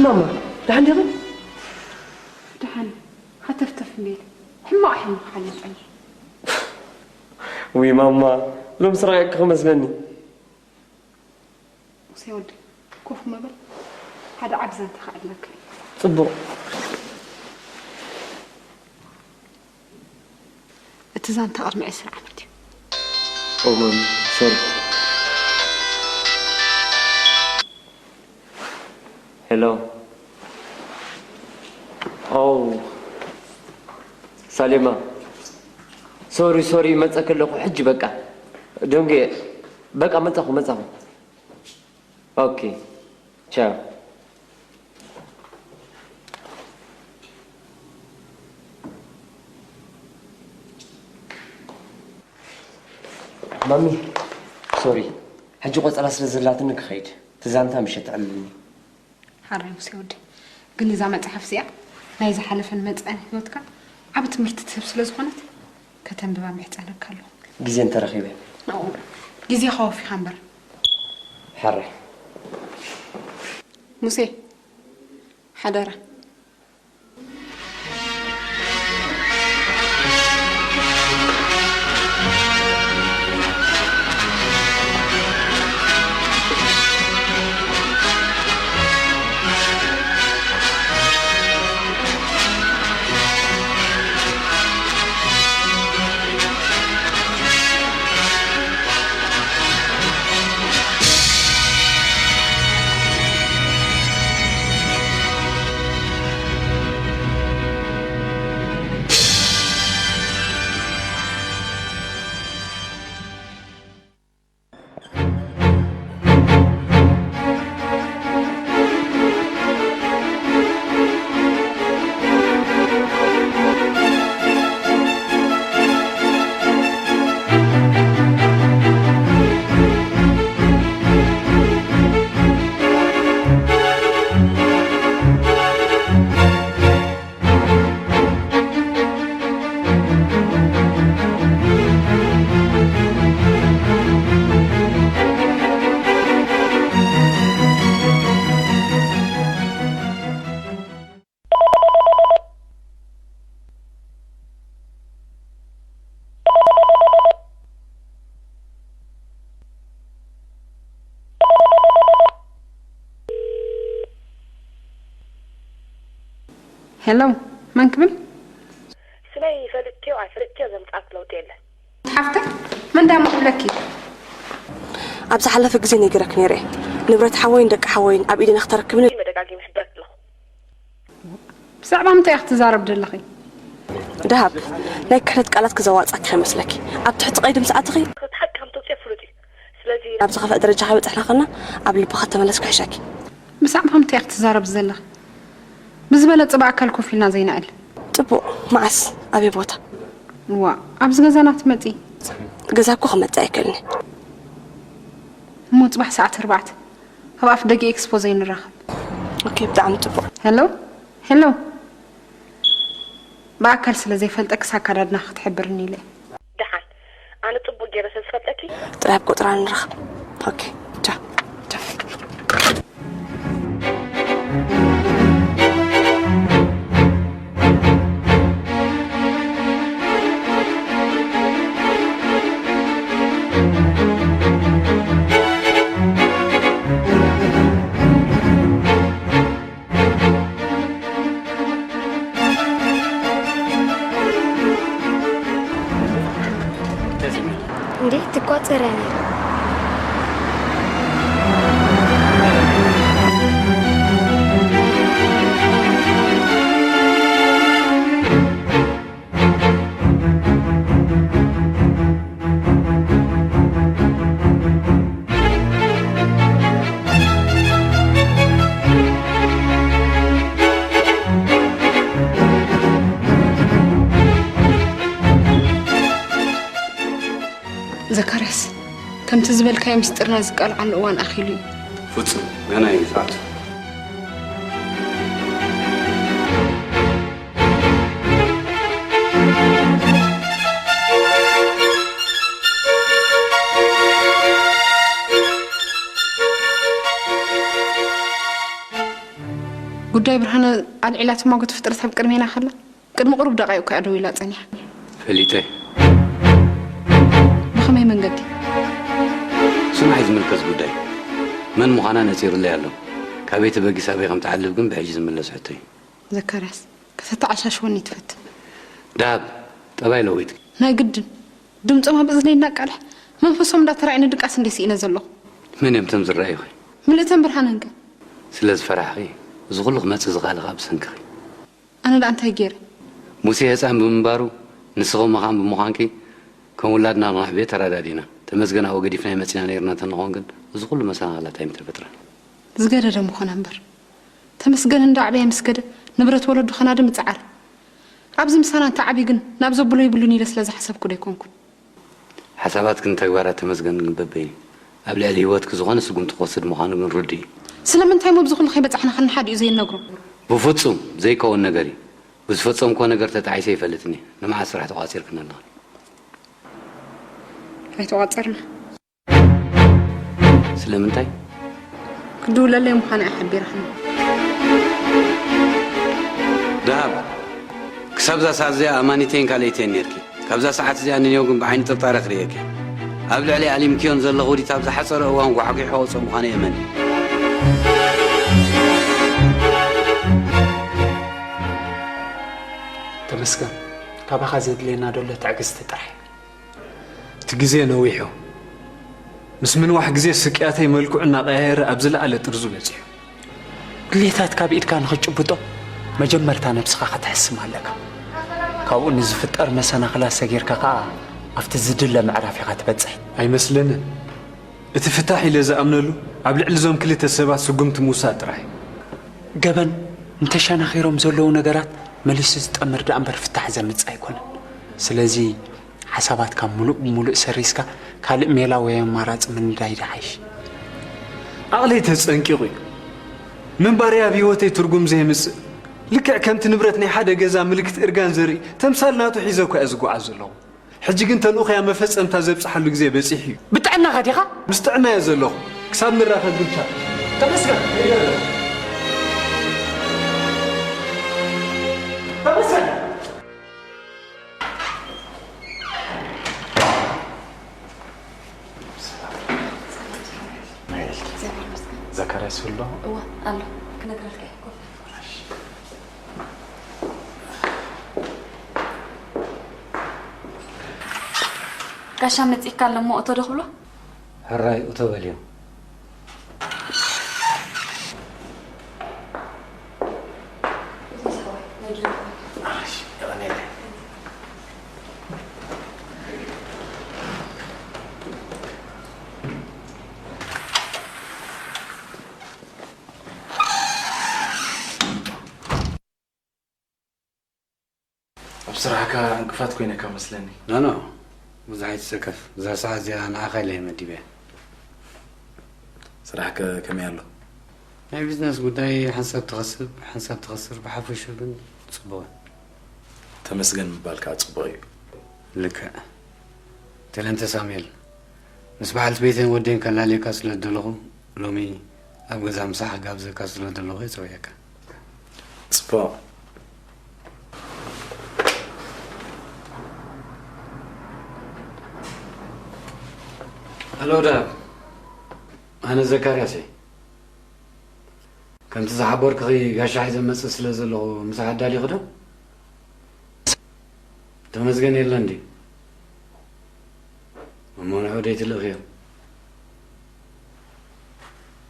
ማማ፣ ደሓን ዲኺ? ደሓን። ሃተፍተፍ እምበል። ሕማቕ ሕማቕ ሓሊጠኒ። ውይ ማማ፣ ሎምስ ረቂቕኪ ክመስለኒ። ሙሴ ወዲ፣ ኮፍ ምበል። ሓደ ዓቢ ዛንታ ክዕልለካ እየ። ጽቡቕ። እቲ ዛንታ ቅድሚ ዕስራ ዓመት እዩ። ኦ ማሚ፣ ሶሪ። ሄሎ። ኦ፣ ሳሌማ። ሶሪ፣ ሶሪ፣ መጸ ከለኹ ሕጂ በቃ። ደንጉየ። በቃ መጻኹ፣ መጻኹ። ኦኬ። ቻው። ማሚ፣ ሶሪ። ሕጂ ቆጸራ ስለ ዘላትኒ ክኸይድ። እቲ ዛንታ ምሸት ተዕልልኒ። ሓራይ ሙሴ ወዲ። ግን እዛ መጽሓፍ እዚኣ ናይ ዝሓለፈን መጻእን ህይወትካ ዓቢ ትምህርቲ ትህብ ስለ ዝኾነት ከተንብባ ምሕጸነካ ኣለኹ። ግዜ እንተረኺበ። ኣዎ፣ ግዜኻ ወፊኻ እምበር። ሓራይ። ሙሴ፣ ሓደራ። ሄሎ፣ መን ክብል? ስመይ ፈለጥክዮ ኣይፈለጥክዮ ዘምጽኣት ለውጢ የለን። ሓፍተይ፣ መን ዳሞ ክብለኪ? ኣብ ዝሓለፈ ግዜ ነጊረክ ነይረ እየ። ንብረት ሓወይን ደቂ ሓወይን ኣብ ኢደይ ንክተረክብኒ። መደጋጊመ ይሕብረክ ኣለኹ። ብዛዕባ ምንታይ ኢኺ ትዛረብ ዘለኺ? ደሃብ፣ ናይ ክሕደት ቃላት ክዘዋጻኪ ከይመስለኪ። ኣብ ትሕቲ ቀይዲ ምስ ኣተኺ፣ እቲ ሓቂ ከም ተውጽኦ ፍሉጥ እዩ። ስለዚ ናብ ዝኸፍአ ደረጃ ከይበጻሕና ከለና ኣብ ልብኻ ተመለስ ክሕሸኪ። ብዛዕባ ምንታይ ኢኺ ትዛረብ ዘለኺ? ብዝበለጸ ብኣካል ኮፍ ኢልና ዘይንዕል። ጽቡቕ፣ መዓስ? ኣበይ ቦታ? እዋ፣ ኣብዚ ገዛና ትመጺ? ገዛ እኮ ክመጽእ ኣይክእልን እየ። እሞ ጽባሕ ሰዓት ኣርባዕተ ኣብ ኣፍ ደገ ኤክስፖ ዘይንራኸብ? ኦኬ፣ ብጣዕሚ ጽቡቕ። ሄሎ፣ ሄሎ። ብኣካል ስለ ዘይፈልጠኪስ ኣካዳድና ክትሕብርኒ ኢለ። ደሓን፣ ኣነ ጽቡቕ ገይረ ስለ ዝፈልጠኪ። ጥራይ ኣብ ቆጽራ ንራኸብ። ኦኬ፣ ቻው፣ ቻው። እንዴ ትቋጸር ነይራ። ዘካርያስ፣ ከምቲ ዝበልካዮ ምስጢርና ዝቃልዓሉ እዋን ኣኺሉ እዩ። ፍጹም፣ ገና እዩ ሰዓቱ። ጉዳይ ብርሃነ ኣልዒላ ትማጎት ፍጥረት ኣብ ቅድሜና ከላ ቅድሚ ቅሩብ ደቃይቅ እኮ እያ ደው ኢላ ጸኒሓ። ፈሊጠ። ብኸመይ መንገዲ? ስማዒ ዝምልከት ጉዳይ መን ምዃና ነጺሩለይ ኣሎ። ካበይ ተበጊሳ ኣበይ ከም ትሓልፍ ግን ብሕጂ ዝምለስ ሕቶ እዩ። ዘካርያስ፣ ከተተዓሻሽወኒ ትፈትን። ደሃብ፣ ጠባይ ለዊጥኪ። ናይ ግድን ድምጾም ኣብ እዝነይ እናቃልሕ መንፈሶም እንዳተራእየኒ ድቃስ እንደ ስኢነ ዘለኹ። መን እዮም እቶም ዝረኣዩኺ? ምልእተን ብርሃነን ከ? ስለ ዝፈራሕኺ እዚ ኩሉ ክመጽእ ዝኸኣለ ከኣ ብሰንክኺ። ኣነ ደኣ እንታይ ገይረ? ሙሴ ህጻን ብምንባሩ ንስኺ መኻን ብምዃንኪ ከም ውላድና ንኽነዕብዮ ተረዳዲእና። ተመስገን ኣብኡ ገዲፍናዮ መጺና ነይርና እንተንኸውን ግን እዚ ኩሉ መሰናኽላት ኣይምተፈጥረን። ዝገደደ ምኾነ እምበር ተመስገን እንዳዕበየ ምስ ከደ ንብረት ወለዱ ከናዲ ምጽዓር። ኣብዚ ምሳና እንተዓብዩ ግን ናብ ዘብሎ ይብሉን ኢለ ስለ ዝሓሰብኩ ዶ ኣይኮንኩን። ሓሳባትክን ተግባራት ተመስገን ግን በበይኑ ኣብ ልዕሊ ህይወትኪ ዝኾነ ስጉምቲ ክወስድ ምዃኑ ግን ርዱእ እዩ። ስለምንታይ እሞ ኣብዚ ኩሉ ከይበጻሕና ከነሓዲኡ ዘይነግሮ? ብፍጹም ዘይከውን ነገር እዩ። ብዝፈጸምክዎ ነገር ተጣዒሰ ይፈልጥን እየ። ንመዓስ ስራሕ ተቋጺርክን ኣለኽን? ኣይተቋጸርና። ስለምንታይ? ክድውለለይ ምዃኑ እያ ሓቢራትኒ። ደሃብ፣ ክሳብ እዛ ሰዓት እዚኣ ኣማኒተይን ካልኣይተይን ነይርኪ። ካብዛ ሰዓት እዚኣ ንኔው ግን ብዓይኒ ጥርጣረ ክርእየኪ። ኣብ ልዕሊ ኣሊምክዮን ዘለኹ ውዲት ኣብ ዝሓጸረ እዋን ጓሕጒሑ ከውጽኦ ምዃኑ እየ እመኒ። ተመስገን፣ ካባኻ ዘድልየና ዘሎ ትዕግስቲ ጥራሕ። እቲ ግዜ ነዊሑ። ምስ ምንዋሕ ግዜ ስቅያተይ መልክዑ እናቐያየረ ኣብ ዝለዓለ ጥርዙ በጺሑ። ድሌታት ካብ ኢድካ ንኽትጭብጦ መጀመርታ ነብስኻ ክትሕስም ኣለካ። ካብኡ ንዝፍጠር መሰናኽላት ሰጊርካ ከኣ ኣብቲ ዝድለ ምዕራፍ ኢኻ ትበጽሕ። ኣይመስለንን። እቲ ፍታሕ ኢለ ዝኣምነሉ ኣብ ልዕሊ እዞም ክልተ ሰባት ስጉምቲ ምውሳድ ጥራሕ እዩ። ገበን እንተሸናኺሮም ዘለዉ ነገራት መሊሱ ዝጠምር ደኣ እምበር ፍታሕ ዘምጽእ ኣይኮነን። ስለዚ ሓሳባትካ ምሉእ ብምሉእ ሰሪዝካ ካልእ ሜላ ወይ ኣማራጺ ምንዳይ ይሓይሽ። ዓቕለይ ተጸንቂቑ እዩ። ምንባረይ ኣብ ህይወተይ ትርጉም ዘየምጽእ፣ ልክዕ ከምቲ ንብረት ናይ ሓደ ገዛ ምልክት እርጋን ዘርኢ ተምሳል ናቱ ሒዘ እኳ እየ ዝጓዓዝ ዘለኹ። ሕጂ ግን ተልእኾይ ኣብ መፈጸምታ ዘብጽሓሉ ግዜ በጺሑ እዩ። ብጥዕናኻ ዲኻ? ምስ ጥዕና እየ ዘለኹ። ክሳብ ንራኸብ ግን ቻው። ተመስገን። ተመስገን። ዘካርያስ ኣሎ? እዋ፣ ኣሎ። ክነግረልካ እየ። ኮፍ በል። ጋሻ መጺእካ ኣሎ እሞ እቶ ዶ ክብሎ? ሕራይ እቶ በልዮ። ኣብ ስራሕካ ዕንቅፋት ኮይነካ መስለኒ። ኖ፣ ኖ፣ ብዙሕ ኣይትሰከፍ። እዛ ሰዓት እዚኣ ንዓኻ ኢለ እየ መዲበያ። ስራሕከ ከመይ ኣሎ? ናይ ቢዝነስ ጉዳይ ሓንሳብ ትኸስብ፣ ሓንሳብ ትኸስር፣ ብሓፈሽኡ ግን ጽቡቕ። ተመስገን ምባል ከኣ ጽቡቕ እዩ። ልክዕ። ተለንተ ሳሙኤል፣ ምስ በዓልቲ ቤተይን ወደይን ከላልየካ ስለ ዝደለኹ፣ ሎሚ ኣብ ገዛ ምሳሕ ክጋብዘካ ስለ ዘለኹ እየ ጸዊዐካ። ጽቡቕ። ሃሎ ደሃብ፣ ኣነ ዘካርያስ እየ። ከምቲ ዝሓበርኩኺ ጋሻ ሒዘ መጽእ ስለ ዘለኹ ምሳሕ ኣዳሊኺ ዶ? ተመስገን የለን ድዩ? እሞ ንዑ ደይትልእኽዮ?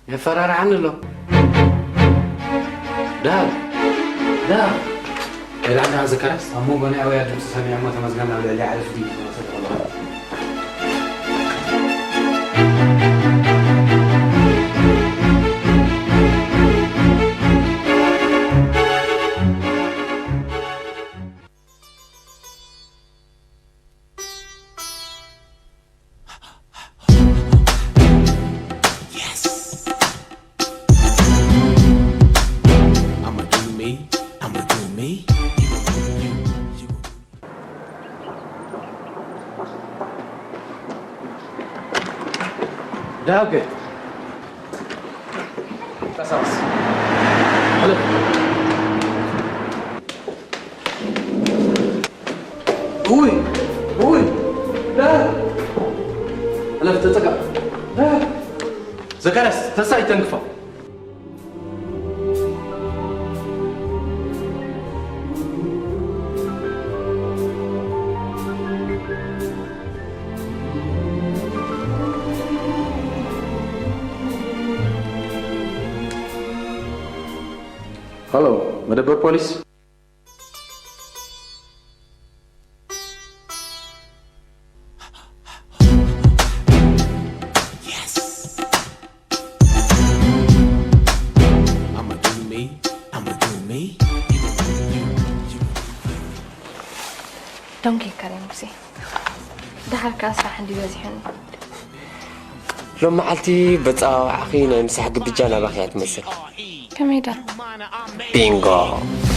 የፈራርሓኒ ኣሎ። ደሃብ! ደሃብ! ከይዳ እንዳ ዘካርያስ ኣብ መንጎ ናይ ኣውያት ድምፂ ሰሚዐ እሞ ተመስገን ናብ ልዕሊ ሓለፊ ድዩ ዝወሰድ ከሎ። Yes. I'ma do me, I'ma do me. You gon' do you, you gon' do you. ደሃብ ከ? ቀሳውስ። ውይ፣ ውይ፣ ዳ-፣ እለፍ፣ ተጸጋ-፣ ዳ-፣ ዘካርያስ፣ ተሳ ይተንክፋ። ሃሎ፣ መደበር ፖሊስ። I'ma do me, I'ma do me. ዶንኪ ከሪም ሙሴ፣ ደሓር ከኣ ስራሕ እንዲ በዚሑኒ። ሎም መዓልቲ በፃዋዕኺ ናይ ምሳሕ ግብጃ ናባኺ እያ ትመስል። ከመይ ዳ? ቢንጎ።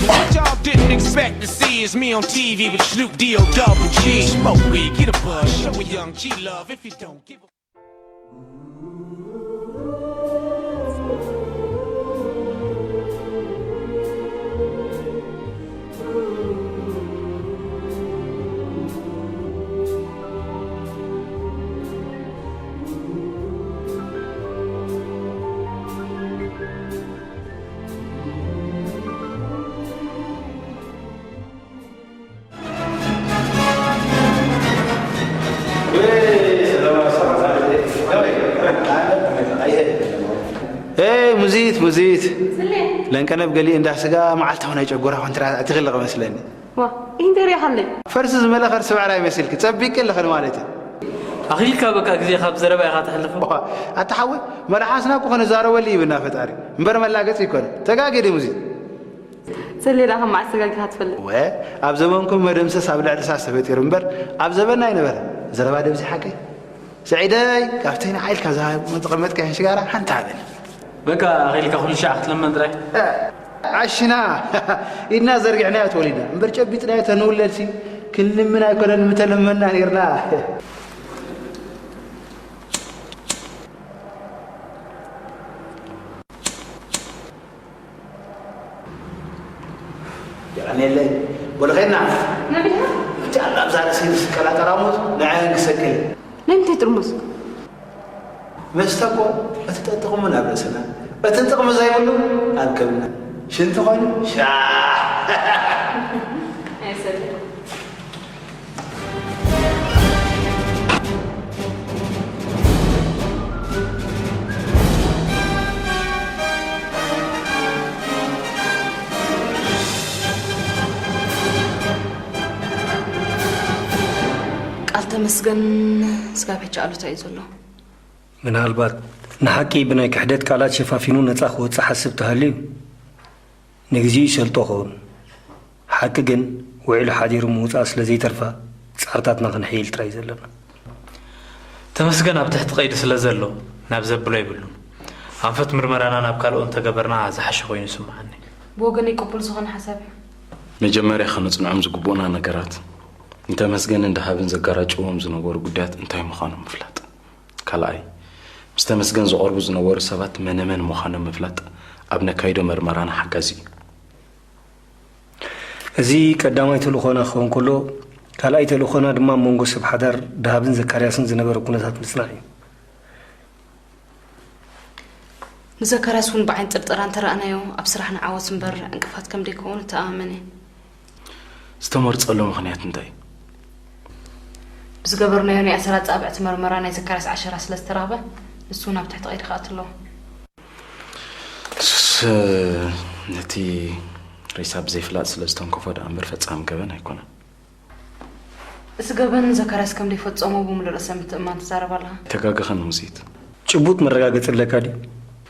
What y'all didn't expect to see is me on T V with Snoop D O double G. Smoke weed, get a buzz, show a young G love if you don't give a ኤይ ሙዚት ሙዚት ለንቀነብ ገሊኡ እንዳ ስጋ መዓልታዊ ናይ ጨጎራ ኮንትራት ኣቲኽልቕ መስለኒ። ዋ ኢንተርያ ካለይ ፈርሲ ዝመለ ከርሲ ብዕራይ መሲልኪ ጸቢቂ ኣለኸ ማለት እዩ። ኣኺልካ በቃ ግዜ ካብ ዘረባ ኢኻ ተሕልፎ። ኣታ ሓወይ መልሓስና እኮ ከነዛረበሉ ይብና ፈጣሪ እምበር መላገጺ ይኮነ። ተጋጌ ድዩ ሙዚት? ሰሌዳ ከም መዓስ ተጋጊኻ ትፈልጥ? ወ ኣብ ዘበንኩም መደምሰስ ኣብ ልዕሊ ሳስ ተፈጢሩ እምበር ኣብ ዘበንና ኣይነበረ። ዘረባ ደብዚ ሓቀይ። ስዒደይ ካብቲ ንዓይ ኢልካ ዝሃብኩ ዝተቐመጥካየን ሽጋራ ሓንቲ ሃበኒ። በቃ ኣኺልካ ኩሉ ሻዕ ክትልመን ጥራይ። ዓሽና ኢድና ዘርጊሕናዮ ተወሊድና እምበር ጨቢጥናዮ ተንውለድሲ ክንልምን ኣይኮነን ምተለመንና ነይርና። የቐንየለይ። በሉ ኸድና። ናበይ ዲኻ? እቲ ኣብዛ ርእሰይ ዝስቀላ ጠራሙዝ ንዓየን ክሰቅል። ናይ ምንታይ ጥርሙዝ? መስተ እኮ እቲ ጠጥቕሙ ናብ ርእስና፣ እቲ ጥቕሚ ዘይብሉ ኣብ ከብድና። ሽንቲ ኮይኑ ሻሕ። ቃል ተመስገን ስጋብ ሕጂ ኣሉታ እዩ ዘሎ። ምናልባት ንሓቂ ብናይ ክሕደት ቃላት ሸፋፊኑ ነጻ ክወጽእ ሓስብ ተሃልዩ ንግዚኡ ይሰልጦ ኸውን። ሓቂ ግን ውዒሉ ሓዲሩ ምውጻእ ስለ ዘይተርፋ ጻዕርታትና ከነሕይል ጥራይ እዩ ዘለና። ተመስገን ኣብ ትሕቲ ቀይዲ ስለ ዘሎ ናብ ዘብሎ የብሉን። ኣንፈት ምርመራና ናብ ካልኦ እንተገበርና ዝሓሸ ኮይኑ ይስምዓኒ። ብወገነይ ቅቡል ዝኾነ ሓሳብ እዩ። መጀመርያ ከነጽንዖም ዝግብኡና ነገራት ንተመስገንን ደሃብን ዘጋራጭዎም ዝነበሩ ጉዳያት እንታይ ምዃኖም ምፍላጥ። ካልኣይ፣ ምስ ተመስገን ዝቐርቡ ዝነበሩ ሰባት መነመን ምዃኖም ምፍላጥ ኣብ ነካይዶ መርመራና ሓጋዚ እዩ። እዚ ቀዳማይ ተልእኾና ክኸውን ከሎ፣ ካልኣይ ተልእኾና ድማ ኣብ መንጎ ሰብ ሓዳር ደሃብን ዘካርያስን ዝነበረ ኩነታት ምጽናዕ እዩ። ንዘካርያስ እውን ብዓይኒ ጥርጠራ እንተረኣናዮ ኣብ ስራሕና ዓወት እምበር ዕንቅፋት ከም ደይከውን እተኣማመን እየ። ዝተመርጸሉ ምኽንያት እንታይ እዩ? ብዝገበርናዮ ናይ ኣሰራርጻ ኣብዕቲ መርመራ ናይ ዘካርያስ ዓሸራ ስለ ዝተረኽበ ንሱ እውን ኣብ ትሕቲ ቀይዲ ክኣቱ ኣለዎ። ንሱስ ነቲ ሬሳ ብዘይፍላጥ ስለ ዝተንከፎ ደኣ እምበር ፈጻሚ ገበን ኣይኮነን። እዚ ገበን ዘካርያስ ከም ዘይፈጸሞ ብምሉእ ርእሰ ምትእምማን ትዛረብ ኣለኻ። ኣይተጋገኽን ሙዚት። ጭቡጥ መረጋገጺ ኣለካ ድዩ?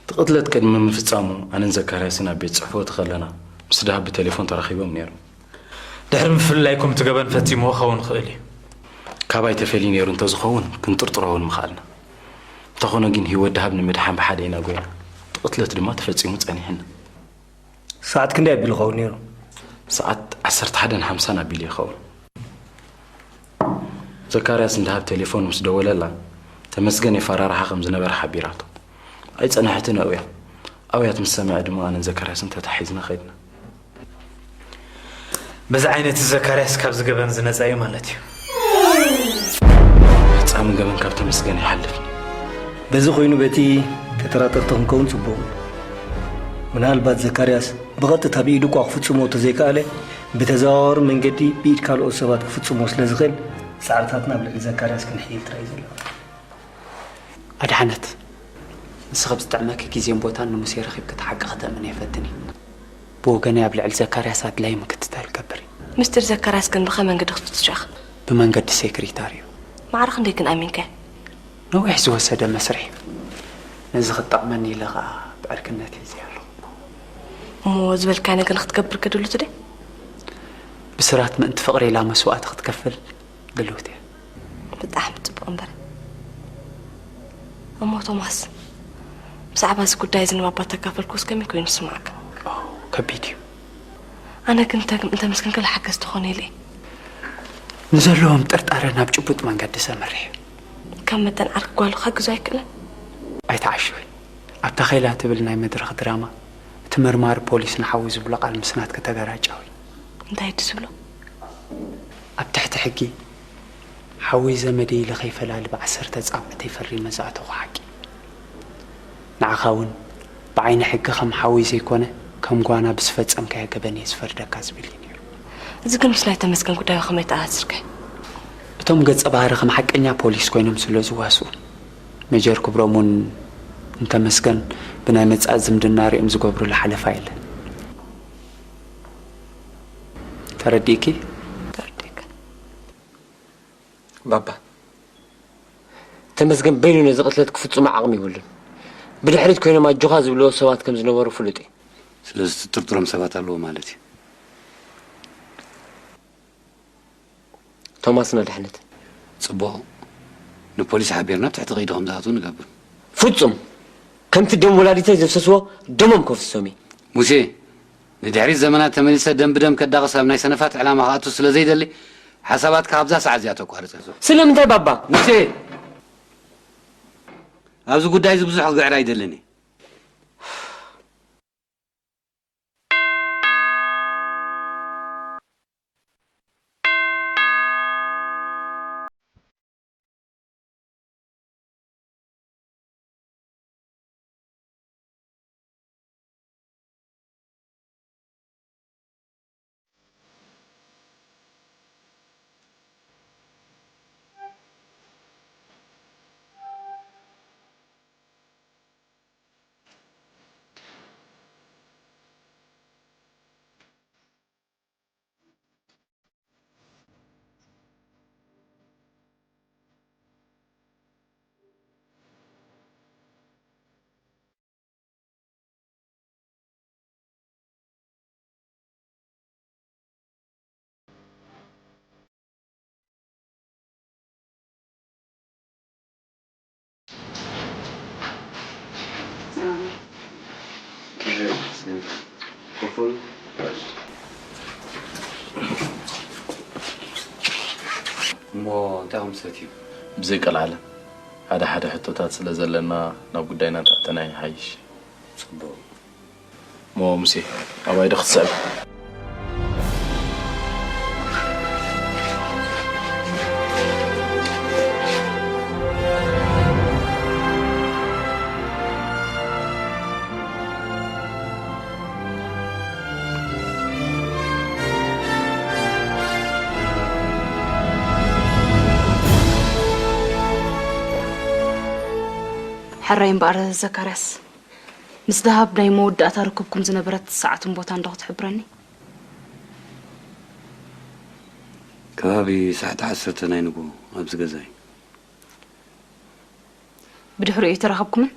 እቲ ቅትለት ቅድሚ ምፍጻሙ ኣነን ዘካርያስን ኣብ ቤት ጽሕፈቱ ከለና ምስ ደሃብ ብቴሌፎን ተራኺቦም ነይሮም። ድሕሪ ምፍልላይኩም እቲ ገበን ፈጺምዎ ክኸውን ይኽእል እዩ። ካባይ ተፈልዩ ነይሩ እንተዝኸውን ክንጥርጥሮ እውን ምኸኣልና። እንተኾነ ግን ህይወት ደሃብ ንምድሓን ብሓደ ኢና ጐይና። እቲ ቅትለት ድማ ተፈጺሙ ጸኒሕና። ሰዓት ክንደይ ኣቢሉ ይኸውን ነይሩ? ሰዓት ዓሰርተ ሓደን ሓምሳን ኣቢሉ ይኸውን። ዘካርያስ ንደሃብ ቴሌፎን ምስ ደወለላ ተመስገን የፈራርሓ ከም ዝነበረ ሓቢራቶ። ኣይጸንሐትን ኣእውያ። ኣውያት ምስ ሰምዐ ድማ ኣነን ዘካርያስን ተታሒዝና ኸድና። በዚ ዓይነት ዘካርያስ ካብዚ ገበን ዝነጻ እዩ ማለት እዩ። ጻሚ ገበን ካብ ተመስገን ይሓልፍ። በዚ ኮይኑ በቲ ተጠራጠርቲ ክንከውን ጽቡቕ። ምናልባት ዘካርያስ ብቐጥታ ብኢዱ እኳ ክፍጽሞ ተዘይከኣለ፣ ብተዘዋዋሪ መንገዲ ብኢድ ካልኦት ሰባት ክፍጽሞ ስለ ዝኽእል፣ ጻዕርታትና ኣብ ልዕሊ ዘካርያስ ክንሕይል ጥራይ እዩ ዘሎ። ኣድሓነት፣ ንስኺ ኣብ ዝጥዕመኪ ግዜን ቦታን ንሙሴ ረኺብኪ እቲ ሓቂ ከተእምንዮ ፈትኒ። ብወገነይ ኣብ ልዕሊ ዘካርያስ ኣድላዪ ምክትታል እገብር እየ። ምስጢር ዘካርያስ ግን ብኸመይ መንገዲ ክትፍትሾ ኢኺ? ብመንገዲ ሴክሪታሪ እዩ። ማዕረ ክንደይ ግን ኣሚንካዮ? ነዊሕ ዝወሰደ መስርሕ እዩ። ነዚ ክትጠቕመኒ ኢለ ኸኣ ብዕርክነት ሒዘዮ ኣለኹ። እሞ ዝበልካዮ ነገር ንክትገብር ከ ድሉት ድየ? ብስራት ምእንቲ ፍቕሪ ኢላ መስዋእቲ ክትከፍል ድልውቲ እየ። ብጣዕሚ ጽቡቕ እምበር። እሞ ቶማስ፣ ብዛዕባ እዚ ጉዳይ እዚ ንባባ ተካፈልኩስ ከመይ ኮይኑ ዝስምዓካ? ኦ፣ ከቢድ እዩ። ኣነ ግን እንተ-፣ እንተመስገን ገለ ሓገዝ ትኾነ ኢለ እየ። ንዘለዎም ጥርጣረ ናብ ጭቡጥ መንገዲ ዘምርሕ እዩ። ካብ መጠን ዓርኪ ጓሉ ከግዞ ኣይክእልን? ኣይትዓሽዊ። ኣብ ታኼላ ትብል ናይ መድረኽ ድራማ፣ እቲ መርማሪ ፖሊስ ንሓዊ ዝብሎ ቃል ምስ ናትኪ ተገራጫዊ። እንታይ እዩ ዝብሎ? ኣብ ትሕቲ ሕጊ፣ ሓወይ ዘመደይ ኢለ ከይፈላሊ ብዓሰርተ ጻውዕተይ ፈሪመ ዝኣተኹ ሓቂ። ንዓኻ እውን ብዓይኒ ሕጊ ከም ሓወይ ዘይኮነ፣ ከም ጓና ብዝፈጸምካዮ ገበን እየ ዝፈርደካ ዝብል እዩ ነይሩ። እዚ ግን ምስ ናይ ተመስገን ጉዳይ ከመይ ተኣሳሲርካዮ? እቶም ገጸ ባህሪ ከም ሓቀኛ ፖሊስ ኮይኖም ስለ ዝዋስኡ፣ ሜጀር ክብሮም እውን ንተመስገን ብናይ መጻኢ ዝምድና ሪኦም ዝገብሩሉ ሓለፋ የለን። ተረዲእኪ? ተረዲእካ። ባባ፣ ተመስገን በይኑ ነዚ ቅትለት ክፍጽሞ ዓቕሚ የብሉን። ብድሕሪት ኮይኖም ኣጆኻ ዝብልዎ ሰባት ከም ዝነበሩ ፍሉጥ እዩ። ስለዚ ትጥርጥሮም ሰባት ኣለዉ ማለት እዩ። ቶማስን ኣድሓነትን። ጽቡቕ። ንፖሊስ ሓቢርና ኣብ ትሕቲ ቀይዲ ከም ዝኣትዉ ንገብር። ፍጹም! ከምቲ ደም ወላዲተይ ዘፍሰስዎ ደሞም ከፍስሶም እየ። ሙሴ፣ ንድሕሪት ዘመናት ተመሊሰ ደም ብደም ከዳቕስ ኣብ ናይ ሰነፋት ዕላማ ክኣቱ ስለ ዘይደሊ፣ ሓሳባትካ ኣብዛ ሰዓት እዚኣ ተቋርጽ። ስለምንታይ ባባ? ሙሴ! ኣብዚ ጉዳይ እዚ ብዙሕ ክግዕር ኣይደልን እየ። እሞ እንታይ ከም ሰትዩ? ብዘይ ቀልዓለም፣ ሓደ ሓደ ሕቶታት ስለ ዘለና ናብ ጉዳይና እንተኣተና ይሓይሽ። ጽቡቕ። እሞ ሙሴ፣ ኣባይ ዶ ክትስዕብ? ሕራይ እምበኣር ዘካርያስ፣ ምስ ደሃብ ናይ መወዳእታ ርክብኩም ዝነበረት ሰዓትን ቦታን ዶ ክትሕብረኒ? ከባቢ ሰዓት ዓሰርተ ናይ ንግሆ ኣብዚ ገዛ እዩ። ብድሕሪኡ ኣይተራኸብኩምን?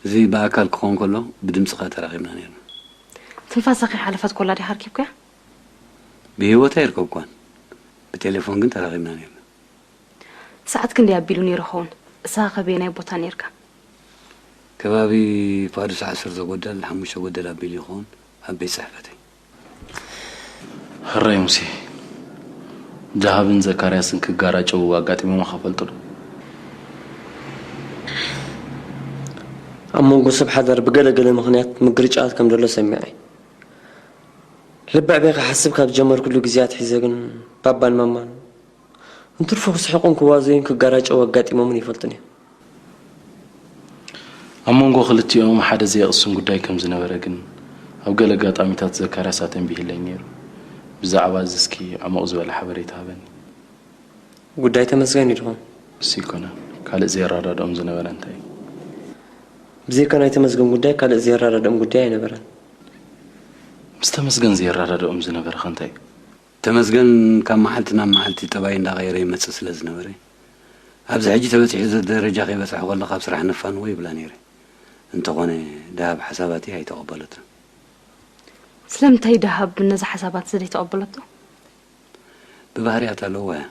እዚ ብኣካል ክኸውን ከሎ ብድምጺ ከኣ ተራኺብና ነይርና። ትንፋሳ ከይሓለፈት ኮላ ዲኻ ኣርኪብካያ? ብህይወት ኣይርከብኳን። ብቴሌፎን ግን ተራኺብና ነይርና። ሰዓት ክንደይ ኣቢሉ ነይሩ ይኸውን? እሳ ከበየናይ ቦታ ነይርካ? ከባቢ ፋዱስ ዓሰርተ ጎደል፣ ሓሙሽተ ጎደል ኣቢሉ ይኸውን፣ ኣብ ቤት ጽሕፈተይ። ሕራይ ሙሴ፣ ደሃብን ዘካርያስን ክጋራጨው ኣጋጢሞም ኸፈልጡ ዶ? ኣብ መንጎ ሰብ ሓዳር ብገለ ገለ ምኽንያት ምግርጫት ከም ዘሎ ሰሚዐ። ልብዕ ቤ ክሓስብ ካብ ዝጀመርኩሉ ግዜያት ሒዘ ግን ባባን ማማን እንትርፎ ክስሕቁን ክዋዘዩን ክጋራጨው ኣጋጢሞምን ይፈልጡን እዮም። ኣብ መንጎ ክልቲኦም ሓደ ዘየቕስን ጉዳይ ከም ዝነበረ ግን ኣብ ገለ ኣጋጣሚታት ዘካርያስ ኣተንቢህለይ ነይሩ። ብዛዕባ እዚ እስኪ ዕሙቕ ዝበለ ሓበሬታ ሃበኒ። ጉዳይ ተመስገን እዩ ድኾን? እሱ ይኮነ። ካልእ ዘየረዳድኦም ዝነበረ እንታይ እዩ? ብዘይካ ናይ ተመስገን ጉዳይ ካልእ ዘየረዳድኦም ጉዳይ ኣይነበረን። ምስ ተመስገን ዘየረዳድኦም ዝነበረ ከ እንታይ እዩ? ተመስገን ካብ መዓልቲ ናብ መዓልቲ ጠባይ እንዳቐየረ ይመጽእ ስለ ዝነበረ፣ ኣብዚ ሕጂ ተበጺሑ ዘሎ ደረጃ ከይበጽሐ ከሎ ካብ ስራሕ ንፋንዎ ይብላ ነይረ። እንተኾነ፣ ደሃብ ሓሳባተይ ኣይተቐበለትን። ስለምንታይ ደሃብ ነዚ ሓሳባት እዚ ዘይተቐበለቶ? ብባህርያት ኣለዎ እያ።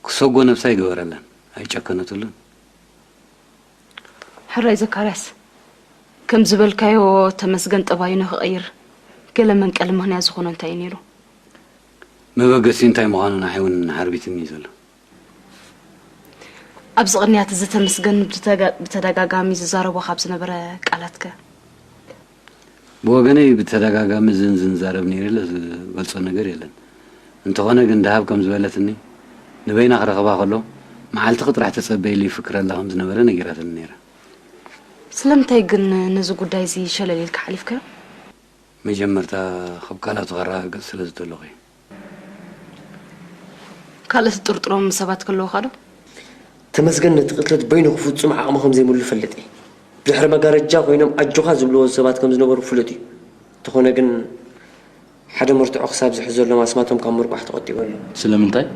ክሰጎ ነብሳ ኣይገበረላን፣ ኣይጨከነትሉን። ሕራይ ዘካርያስ፣ ከም ዝበልካዮ ተመስገን ጠባዩ ንክቕይር ገለ መንቀሊ ምኽንያት ዝኾኖ እንታይ እዩ ነይሩ? መበገሲ እንታይ ምዃኑ ንዓይ እውን ሓርቢትኒ እዩ ዘሎ። ኣብዚ ቅንያት እዚ ተመስገን ብተጋ-፣ ብተደጋጋሚ ዝዛረቦ ካብ ዝነበረ ቃላትከ? ብወገነይ ብተደጋጋሚ ዝን ዝንዛረብ ነይሩ ኢለ ዝገልጾ ነገር የለን። እንተኾነ ግን ደሃብ ከም ዝበለትኒ፣ ንበይና ክረኽባ ከሎ፣ መዓልትኺ ጥራሕ ተጸበይሉ ይፍክረላ ከም ዝነበረ ነጊራትኒ ነይራ። ስለምንታይ ግን ነዚ ጉዳይ እዚ ሸለል ኢልካ ሓሊፍካዮ? መጀመርታ ካብ ቃላቱ ከረጋግጽ ስለ ዝደለኹ እየ። ካልእ ትጥርጥሮም ሰባት ከለዉኻ ዶ? ተመስገን ነቲ ቅትለት በይኑ ክፍጽም ዓቕሚ ከም ዘይብሉ እፈልጥ እየ። ብድሕሪ መጋረጃ ኮይኖም ኣጆኻ ዝብልዎ ሰባት ከም ዝነበሩ ፍሉጥ እዩ። እንተኾነ ግን ሓደ መርትዖ ክሳብ ዝሕዘሎም ኣስማቶም ካብ ምርቋሕ ተቖጢቡ ኣሎ። ስለምንታይ?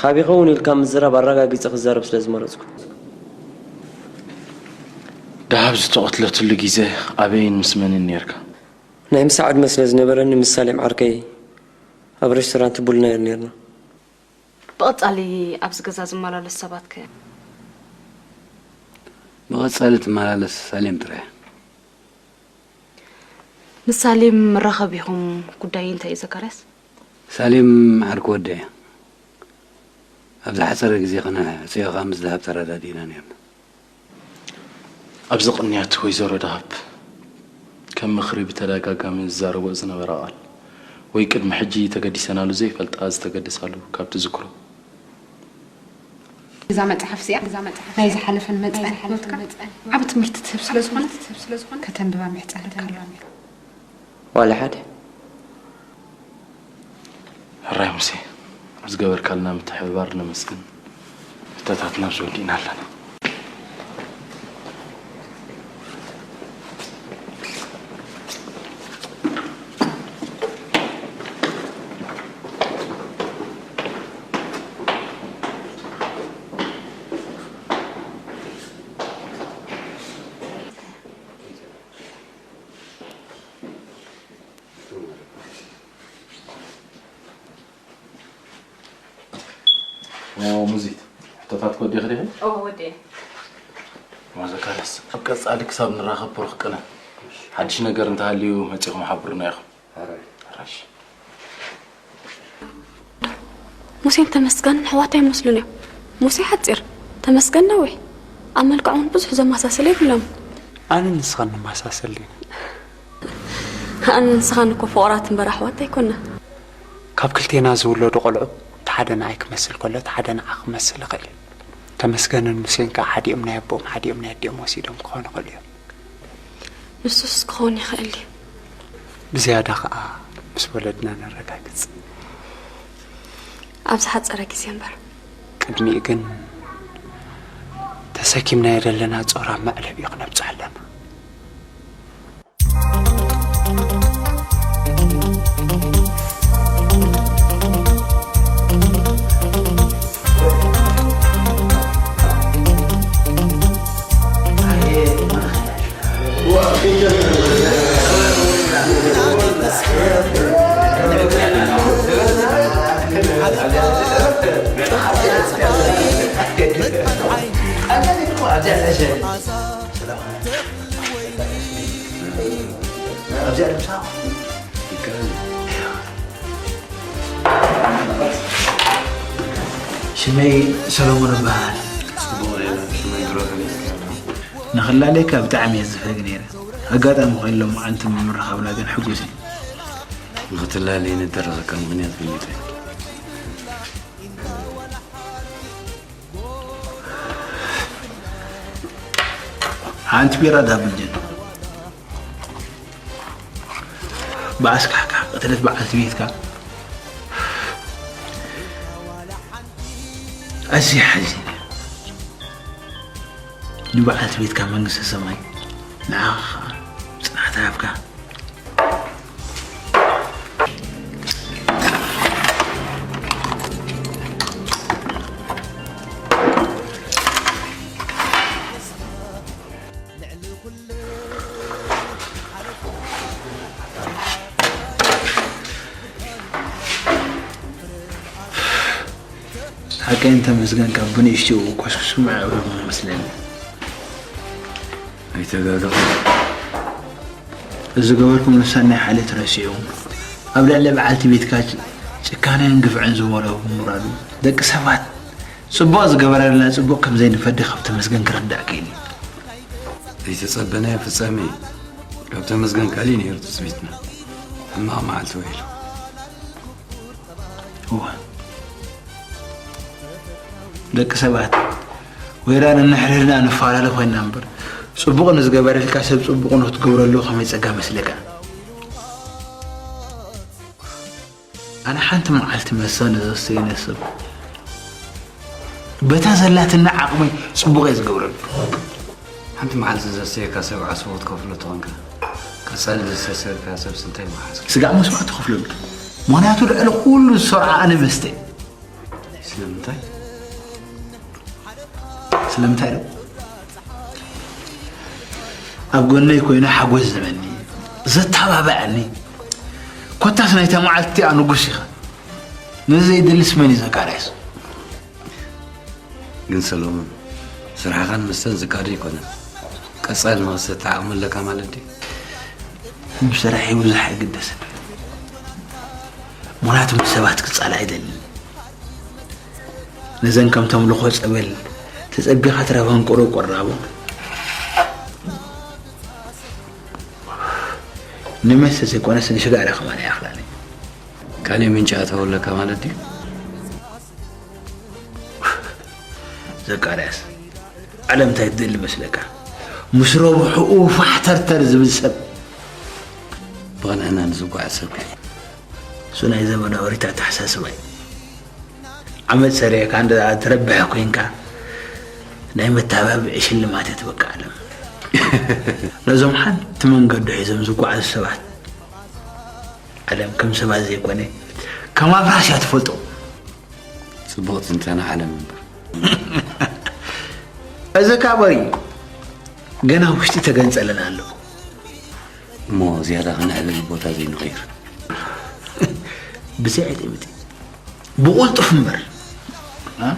ካብ ይኸውን ኢልካ ምዝራብ ኣረጋጊጸ ክዛረብ ስለ ዝመረጽኩ። ደሃብ ዝተቐትለትሉ ግዜ ኣበይን ምስ መንን ኔርካ? ናይ ምሳሕ ዕድመ ስለ ዝነበረኒ ምስ ሳሌም ዓርከይ ኣብ ሬስቶራንት ቡል ናይል ኔርና። ብቐጻሊ ኣብዚ ገዛ ዝመላለሱ ሰባት ከ? ብቐጻሊ ትመላለስ ሳሌም ጥራይ እያ። ምስ ሳሌም ምራኸብ ኢኹም ጉዳይ እንታይ እዩ ዘካርያስ? ሳሌም ዓርኪ ወደይ እያ። ኣብ ዝሓጸረ ግዜ ከነዕጽዮ ከኣ ምስ ደሃብ ተረዳዲእና ኔርና። ኣብዚ ቅንያት ወይዘሮ ደሃብ ከም ምኽሪ ብተደጋጋሚ ዝዛረብኦ ዝነበራ ቃል ወይ ቅድሚ ሕጂ ተገዲሰናሉ ዘይፈልጣ ዝተገደሳሉ ካብ ትዝክሮ? እዛ መጽሓፍ እዚኣ እዛ መጽሓፍ ናይ ዝሓለፈን መጻኢን ህይወትካ ዓቢ ትምህርቲ ትህብ ስለ ዝኾነት ከተንብባ ምሕጻን ኣለካ። ዋላ ሓደ። ሕራይ ሙሴ፣ ዝገበርካልና ምትሕብባር ነመስግን። ሕቶታትና ኣብዚ ወዲእና ኣለና። ኦ፣ ሙዚት፣ ሕቶታት ወዲእኺ ዲኺ? ኦ፣ ወዲኤ። ኦ፣ ዘካርያስ፣ ኣብ ቀጻሊ ክሳብ ንራኸብ ብሩኽ ቅነ። ሓድሽ ነገር እንተሃልዩ መጺኹም ሓብሩና ኢኹም። ሕራይ። ሕራይ። ሙሴን ተመስገንን ኣሕዋት ኣይመስሉን እዮም። ሙሴ ሓጺር፣ ተመስገን ነዊሕ። ኣብ መልክዕ እውን ብዙሕ ዘመሳሰል የብሎም። ኣነ ንስኻን ንመሳሰል ዲና? ኣነ ንስኻን እኮ ፍቑራት እምበር ኣሕዋት ኣይኮና። ካብ ክልቴና ዝውለዱ ቆልዑ፣ እቲ ሓደ ንኣይ ክመስል ከሎ፣ እቲ ሓደ ንዓኺ ክመስል ይኽእል እዩ። ተመስገንን ሙሴን ከኣ ሓዲኦም ናይ ኣቦኦም፣ ሓዲኦም ናይ ኣዲኦም ወሲዶም ክኾኑ ይኽእሉ እዮም። ንሱስ ክኸውን ይኽእል እዩ። ብዝያዳ ኸኣ ምስ ወለድና ነረጋግጽ። ኣብ ዝሓጸረ ግዜ እምበር። ቅድሚኡ ግን ተሰኪምናዮ ዘለና ጾር ኣብ መዕለቢኡ ክነብጽሖ ኣለና። ሽመይ ሰሎሞን እበሃል። ጽቡቕ ዜና፣ ሽመይ ግሮሰሪ። ንኽላለየካ ብጣዕሚ እየ ዝፈግ ነይረ። ኣጋጣሚ ኮይኑ ሎማዓንቲ ብምርኻብና ግን ሕጉስ እየ። ንኽትላለየኒ እተረኸካ ምኽንያት ገሊፀ። ሓንቲ ቢራ ዳብል ጅን። ብኣስካሕካሕ ቀተለት በዓልቲ ቤትካ ኣዝያ ሓዚነ። ንበዓልቲ ቤትካ መንግስተ ሰማይ፣ ንዓኻ ኸኣ ጽንዓት ይሃብካ። ሓቀይን ተመስገን ካብ ብንእሽትኡ ኮስኩስኩም ኣዕብዮም መስለኒ። ኣይተጋገኹም። እዚ ገበርኩም ንሳን ናይ ሓልዮት ረሲዑ ኣብ ልዕሊ በዓልቲ ቤትካ ጭካነን ግፍዕን ዝመልኦ ብምውራዱ ደቂ ሰባት ጽቡቕ ዝገበረልና ጽቡቕ ከም ዘይንፈዲ ካብ ተመስገን ክርዳእ ክኢሉ እዩ። ዘይተጸበናዮ ፍጻሜ ካብ ተመስገን ካልእ ነይሩ ትጽቢትና። ሕማቕ መዓልቲ ውዒሉ። እወ። ደቂ ሰባት ወይራ ነንሕድሕድና ንፈላለ ኮይና እምበር፣ ጽቡቕ ንዝገበረልካ ሰብ ጽቡቕ ንክትገብረሉ ከመይ ጸጋ መስለካ? ኣነ ሓንቲ መዓልቲ መስተ ንዘስተየነ ሰብ በታ ዘላትና ዓቕመይ ጽቡቕ እየ ዝገብረሉ። ሓንቲ መዓልቲ ዘስተየካ ሰብ ዓስቦ ክትከፍሎ ተኾንካ፣ ቀጻሊ ዘስተየካ ሰብስ እንታይ ምሓዝካ? ስጋዕ መስዋእቲ ከፍለሉ። ምኽንያቱ ልዕሊ ኩሉ ዝሰርዖ ኣነ መስተ እየ። ስለምንታይ? ስለምንታይ ዶ? ኣብ ጎነይ ኮይኑ ሓጎስ ዝህበኒ፣ ዘተባብዐኒ፣ ኮታስ ናይታ መዓልቲ እቲኣ ንጉስ ኢኻ። ነዚ ዘይደልስ መን እዩ ዘካርያስ? ግን ሰሎሞን፣ ስራሕኻን መስተን ዝቃዶ ኣይኮነን። ቀጻሊ ንኽትሰቲ ዓቕሚ ኣለካ ማለት ድዩ? ስራሐይ ብዙሕ ኣይግደስን። ምኽንያቱ ምስ ሰባት ክጻላእ ኣይደልን። ነዘን ከም ተምልኾ ጸበል ተጸቢኻ ትረኽበን ቁሩብ ቁራቦ ንመስተ ዘይኮነስ ንሽጋራ ከማን ኣይኣኽላን። ካልእ ምንጪ ኣታዊ ኣለካ ማለት ድዩ? ዘካርያስ፣ ዓለም እንታይ ትደሊ መስለካ? ምስ ረብሕኡ ፋሕተርተር ዝብል ሰብ። ብቕንዕና ንዝጓዓዝ ሰብ ከ? እሱ ናይ ዘመናዊ ሪታ ኣተሓሳስባ እዩ። ዓመት ሰሪዕካ እንዳ ትረብሕ ኮይንካ ናይ መተባብዒ ሽልማት እያ ትበቃ ዓለም። ነዞም ሓንቲ መንገዲ ሒዞም ዝጓዓዙ ሰባት ዓለም ከም ሰባት ዘይኮነ ከም ኣፍራስ እያ ትፈልጦ። ጽቡቕ ትንተና ዓለም እምበር። እዚ ካበይ ገና ውሽጢ ተገንጸለና ኣሎ። እሞ ዝያዳ ከነዕልል ቦታ ዘይንቕይር። ብዘይ ዕጥምጢ። ብቑልጡፍ እምበር። እ?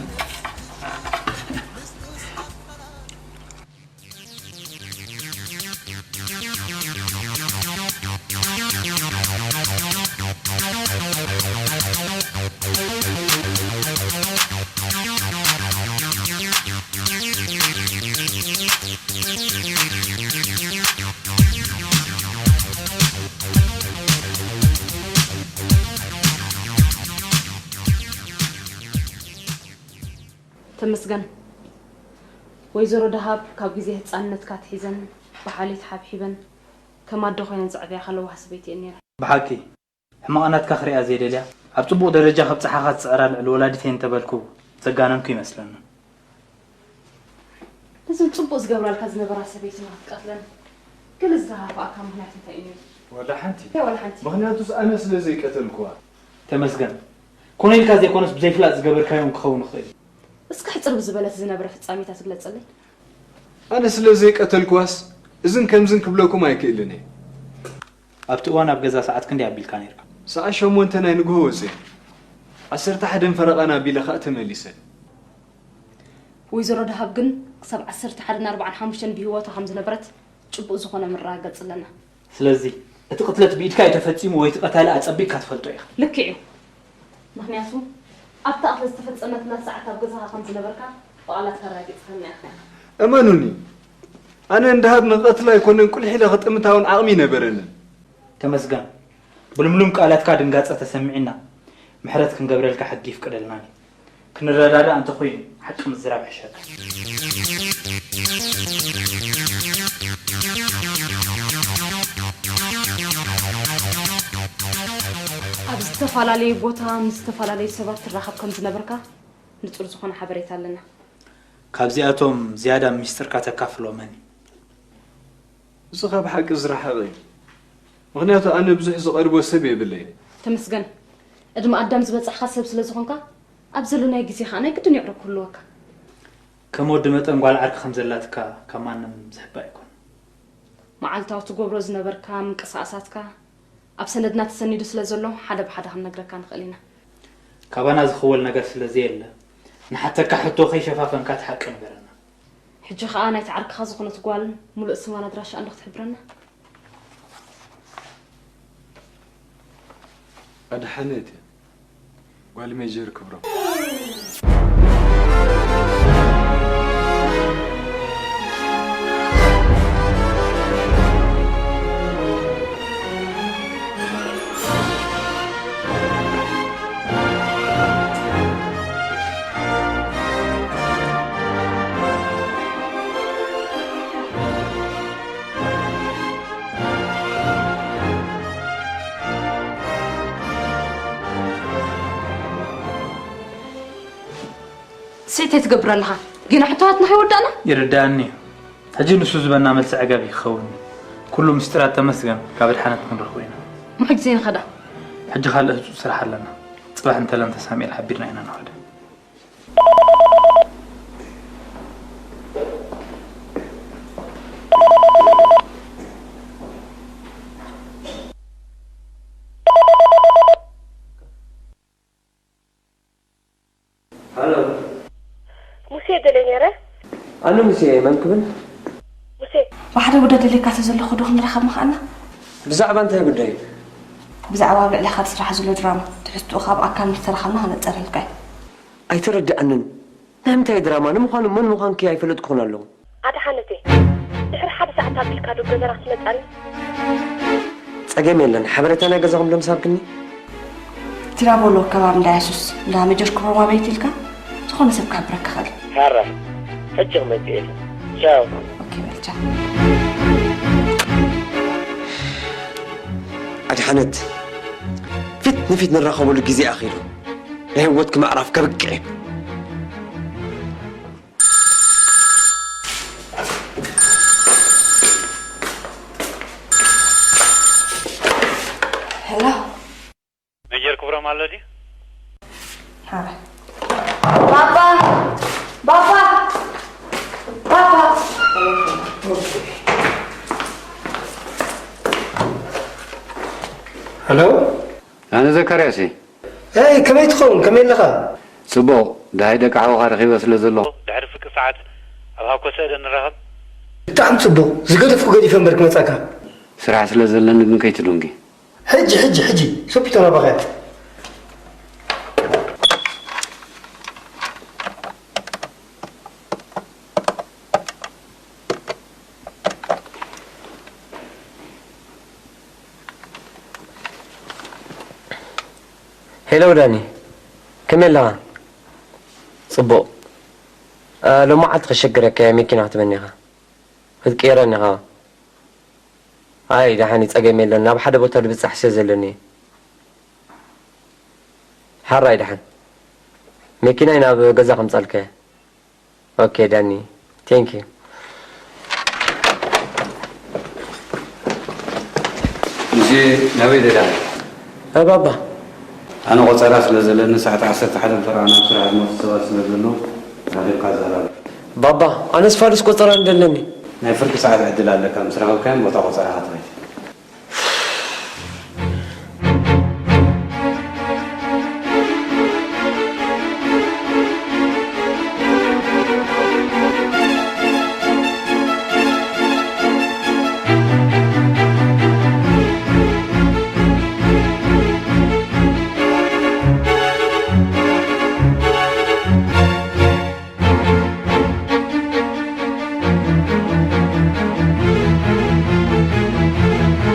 ተመስገን። ወይዘሮ ደሃብ ካብ ግዜ ህጻንነትካ ኣትሒዘን ብሓልዮት ሓብሒበን ከም ኣደ ኮይነን ዘዕብያኻ ለዋህ ሰበይቲ እየን ነይረን። ብሓቂ ሕማቕ ናትካ ክሪኣ ዘይደልያ፣ ኣብ ጽቡቕ ደረጃ ከብጽሓኻ ዝጽዕራ ልዕሊ ወላዲተይ እንተበልኩ ዘጋነንኩ ይመስለኒ። ነዘን ጽቡቕ ዝገብራልካ ዝነበራ ሰበይቲ ንኽትቀትለን ገለ ዝተሃፋኣካ ምኽንያት እንታይ እዩ ነይሩ? ዋላ ሓንቲ። እንታይ ዋላ ሓንቲ? ምኽንያቱስ ኣነ ስለ ዘይቀተልኩዋ። ተመስገን። ኮነ ኢልካ ዘይኮነስ ብዘይፍላጥ ዝገበርካዮ እውን ክኸውን ይኽእል እዩ። እስኪ ሕጽር ብዝበለት ዝነበረ ፍጻሜታት ግለጸለይ። ኣነ ስለ ዘይቀተልኩዋስ እዝን ከምዝን ክብለኩም ኣይክእልን እየ። ኣብቲ እዋን ኣብ ገዛ ሰዓት ክንደይ ኣቢልካ ነይርካ? ሰዓት ሸሞንተ ናይ ንግሆ ወጺኤ። ዓሰርተ ሓደን ፈረቓን ኣቢለ ኸኣ ተመሊሰ። ወይዘሮ ደሃብ ግን ክሳብ ዓሰርተ ሓደን ኣርባዓን ሓሙሽተን ብህይወታ ከም ዝነበረት ጭቡጥ ዝኾነ መረጋገጺ ኣለና። ስለዚ እቲ ቅትለት ብኢድካ እዩ ተፈጺሙ ወይ እቲ ቀታሊ ኣጸቢቕካ ትፈልጦ ኢኻ። ልክዕ እዩ። ምኽንያቱ ኣብታ ቅትለት ዝተፈጸመትላ ሰዓት ኣብ ገዛኻ ከም ዝነበርካ ብቓላት ኣረጋጊጽካልና ኢኻ። እመኑኒ፣ ኣነ እንድሃብ ንቐትላ ኣይኮነን ቁልሕ ኢለ ክጥምታ እውን ዓቕሚ ኣይነበረንን። ተመስገን፣ ብልምሉም ቃላትካ ድንጋጸ ተሰሚዕና፣ ምሕረት ክንገብረልካ ሕጊ ይፍቀደልናን እዩ። ክንረዳዳእ እንተኾይኑ ሓቂ ምዝራብ ይሕሸካ። ኣብ ዝተፈላለየ ቦታ ምስ ዝተፈላለዩ ሰባት ትራኸብ ከም ዝነበርካ ንጹር ዝኾነ ሓበሬታ ኣለና። ካብዚኣቶም ዝያዳ ሚስጥርካ ተካፍሎ መን እዩ? እዚ ካብ ሓቂ ዝረሓቐ እዩ። ምኽንያቱ ኣነ ብዙሕ ዝቐርቦ ሰብ የብለይን። ተመስገን፣ ዕድመ ኣዳም ዝበጻሕካ ሰብ ስለ ዝኾንካ፣ ኣብ ዘሎናይ ግዜ ኸኣ ናይ ግድን ይቕረ ክህልወካ። ከም ወዲ መጠን ጓል ዓርኪ ከም ዘላትካ ካብ ማንም ዝሕባእ ኣይኮን። መዓልታዊ ትገብሮ ዝነበርካ ምንቅስቓሳትካ ኣብ ሰነድና ተሰኒዱ ስለ ዘሎ፣ ሓደ ብሓደ ክንነግረካ ንኽእል ኢና። ካባና ዝኽወል ነገር ስለ ዘየለ፣ ንሓተካ ሕቶ ከይሸፋፈንካ እቲ ሓቂ ንገረና። ሕጂ ኸኣ ናይቲ ዓርክኻ ዝኾነት ጓል ሙሉእ ስማን ኣድራሻኣን ዶ ክትሕብረና? ኣድሓነት እያ። ጓል ሜጀር ክብሮም። ሰይታይ ትገብር ኣለኻ? ጌና ሕቶታትና ከይወዳእና? ይርዳእኒ እዩ። ሕጂ ንሱ ዝበና መልሲ ዕገብ ይኸውን። ኩሉ ምስጢራት ተመስገን ካብ ኣድሓነት ክንረኽቦ ኢና። እሞ ሕጂ ዘይንኸዳ? ሕጂ ካልእ ህጹጽ ስራሕ ኣለና። ጽባሕ እንተለን ተሳሚር ሓቢርና ኢና ንኸዳ። ሃሎ። ሙሴ ደልየ ነይረ። ኣነ ሙሴ እየ፣ መን ክብል? ሙሴ። ብሓደ ጉዳይ ደልየካ ተዘለኹ ዶ ክንራኸብ ምኽኣልና? ብዛዕባ እንታይ ጉዳይ? ብዛዕባ ኣብ ልዕሌኻ ዝስራሕ ዘሎ ድራማ፣ ትሕዝትኡ ካብ ኣካል ምስ ተራኸብና ከነጻርየልካ እዩ። ኣይተረድኣንን። ናይ ምንታይ ድራማ? ንምዃኑ መን ምዃንኪ ኣይፈለጥኩኽን ኣለኹ። ኣድሓነተይ፣ ድሕሪ ሓደ ሰዓት ኣቢልካ ዶ ገዛና ክትመጻኒ? ጸገም የለን። ሓበሬታ ናይ ገዛኹም ዶ ምስ ሃብክኒ? ቲራቦሎ ከባቢ እንዳ የሱስ፣ እንዳ መጀር ክብሮም ኣበይቲ ኢልካ ዝኾነ ሰብ ክሕብረካ ይኽእል። ሃራ፣ ሕጂ ክመጽእ እየ። ቻው። ኦኬ፣ በል ቻው። ኣድሓነት፣ ፊት ንፊት ንራኸበሉ ግዜ ኣኺሉ። ናይ ህይወትኪ ምዕራፍ ከብቅዕ እዩ። ሄሎ። መጀር ክብሮም ኣሎ ድዩ? ሓረ። ባባ! ባባ! ባባ! ሄሎ። ኣነ ዘካርያስ እየ። ኤይ፣ ከመይ ትኸውን? ከመይ ኣለኻ? ጽቡቕ። ደሃይ ደቂ ሓውኻ ረኺበ ስለ ዘለኹ። ድሕሪ ፍርቂ ሰዓት ኣብ ሃኮ ሰእደ ንራኸብ። ብጣዕሚ ጽቡቕ። ዝገደፍኩ ገዲፈ እምበር ክመጻካ። ስራሕ ስለ ዘለኒ ግን ከይትዱንጊ። ሕጂ፣ ሕጂ፣ ሕጂ። ሰፒቶ ናባኻ እያ። ሄሎ ዳኒ፣ ከመይ ኣለኻ? ጽቡቕ። እ፣ ሎማዓልቲ ከሸግረካ እየ፣ መኪና ክትበኒ ኢኻ። ክትቅየረኒ ኢኻ። ኣይ፣ ደሓን እዩ፣ ጸገም የለን። ናብ ሓደ ቦታ ድብጻሕ ስለ ዘለኒ እየ። ሓራይ ደሓን። መኪናይ ናብ ገዛ ከምጻልካ እየ። ኦኬ ዳኒ፣ ቴንክ ዩ። ሙሴ፣ ናበይ ደዳ? እ፣ ባባ። ኣነ ቆጸራ ስለ ዘለኒ ሰዓት ዓሰርተ ሓደ ፈረቓ ናብ ስራሕ ዝመጹ ሰባት ስለ ዘለዉ፣ ረኺብካ ዘራርብ። ባባ፣ ኣነስ ፋሉስ ቆጸራ እንደለኒ። ናይ ፍርቂ ሰዓት ዕድል ኣለካ፣ ምስ ረኸብካዮም ቦታ ቆጸራኻ ትኸይድ።